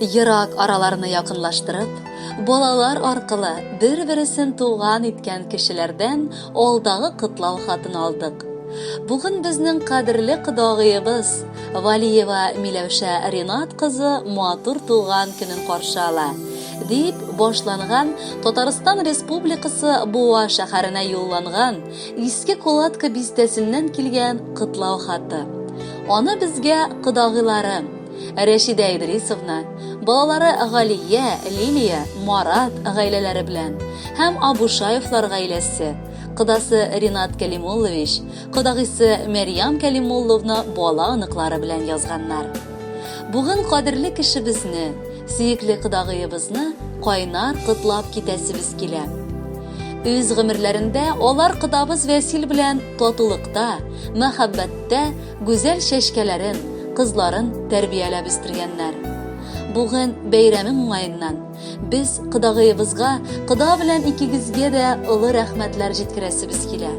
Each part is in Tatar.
Ерак араларны якынлаштырып, балалар аркылы бер-бересен туган иткән кешеләрдән алдагы котлау хатын алдык. Бүген безнең кадерле кодагыебыз Валиева Миләүшә Ринат кызы матур туган көнен каршы ала, дип башланган Татарстан Республикасы Буа шәһәренә юлланган Иске Кулатка бистәсеннән килгән котлау хаты. Аны безгә кодагыйлары Рәшидә Идрисовна, балалары Галия, Лилия, Марат гаиләләре белән һәм Абушаевлар гаиләсе, кодасы Ринат Кәлимуллович, кодагыйсы Мәрьям Кәлимулловна бала-оныклары белән язганнар. Бүген кадерле кешебезне, сөекле кодагыебызны кайнар котлап китәсебез килә. Үз гомерләрендә алар кодабыз Вәсил белән татулыкта, мәхәббәттә гүзәл чәчкәләрен, кызларын тәрбияләп үстергәннәр. Бүген бәйрәмең уңаеннан без кодагыебызга, кода белән икегезгә дә олы рәхмәтләр җиткерәсебез килә.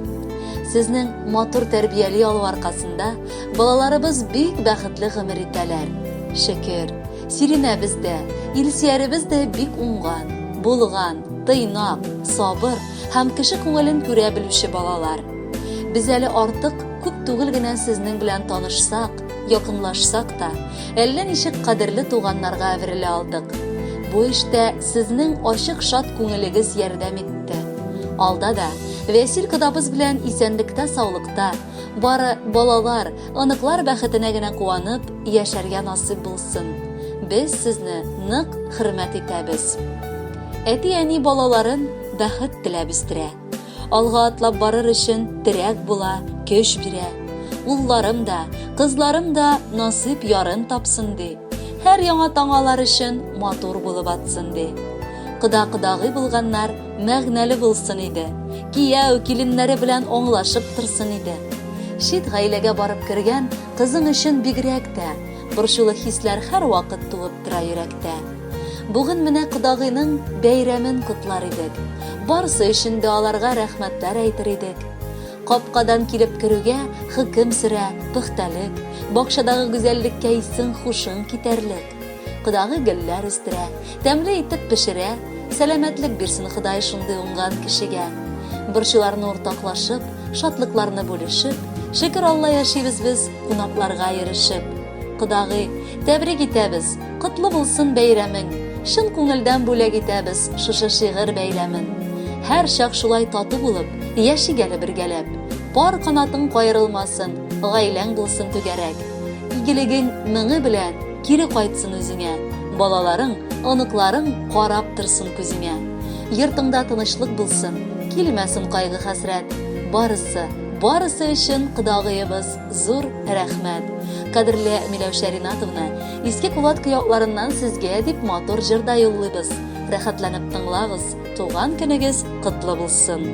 Сезнең матур тәрбияли алу аркасында балаларыбыз бик бәхетле гомер итәләр. Шөкер, Сиринәбез дә, Илсияребез дә бик уңган, булган, тыйнак, сабыр һәм кеше күңелен күрә белүче балалар. Без әле артык күп түгел генә сезнең белән танышсак, якынлашсак та, әллә ничек кадерле туганнарга әверелә алдык. Бу эштә сезнең ачык шат күңелегез ярдәм итте. Алда да Вәсил кодабыз белән исәнлектә-саулыкта, бары балалар, оныклар бәхетенә генә куанып яшәргә насыйп булсын. Без сезне нык хөрмәт итәбез. Әти-әни балаларын бәхет теләп үстерә. Алга атлап барыр өчен терәк була, көч бирә. Улларым да, кызларым да насыйп ярын тапсын ди. Һәр яңа таң алар өчен матур булып атсын ди. Кода-кодагый булганнар мәгънәле булсын иде. Кияү, киленнәре белән аңлашып торсын иде. Чит гаиләгә барып кергән кызың өчен бигрәк тә борчулы хисләр һәрвакыт туып тора йөрәктә. Бүген менә кодагыйның бәйрәмен котлар идек. Барысы өчен дә аларга рәхмәтләр әйтер идек. Капкадан килеп керүгә хөкем сөрә, пөхтәлек, бакчадагы гүзәллеккә исең хушың китәрлек. Кодагый гөлләр үстерә, тәмле итеп пешерә, сәламәтлек бирсен Ходай шундый уңган кешегә. Борчуларны уртаклашып, шатлыкларны бүлешеп, шөкер Алла яшибез без кунакларга йөрешеп. Кодагый, тәбрик итәбез, котлы булсын бәйрәмең. Чын күңелдән бүләк итәбез шушы шигырь бәйләмен. Һәр чак шулай тату булып, яшик әле бергәләп. Пар канатың каерылмасын, гаиләң булсын түгәрәк. Игелегең меңе белән кире кайтсын үзеңә. Балаларың, оныкларың карап торсын күзеңә. Йортыңда тынычлык булсын, килмәсен кайгы-хәсрәт. Барысы, барысы өчен кодагыебыз Зур рәхмәт! Кадерле Миләүшә Ринатовна, Иске Кулатка якларыннан сезгә дип матур җыр да юллыйбыз. Рәхәтләнеп тыңлагыз, туган көнегез котлы булсын!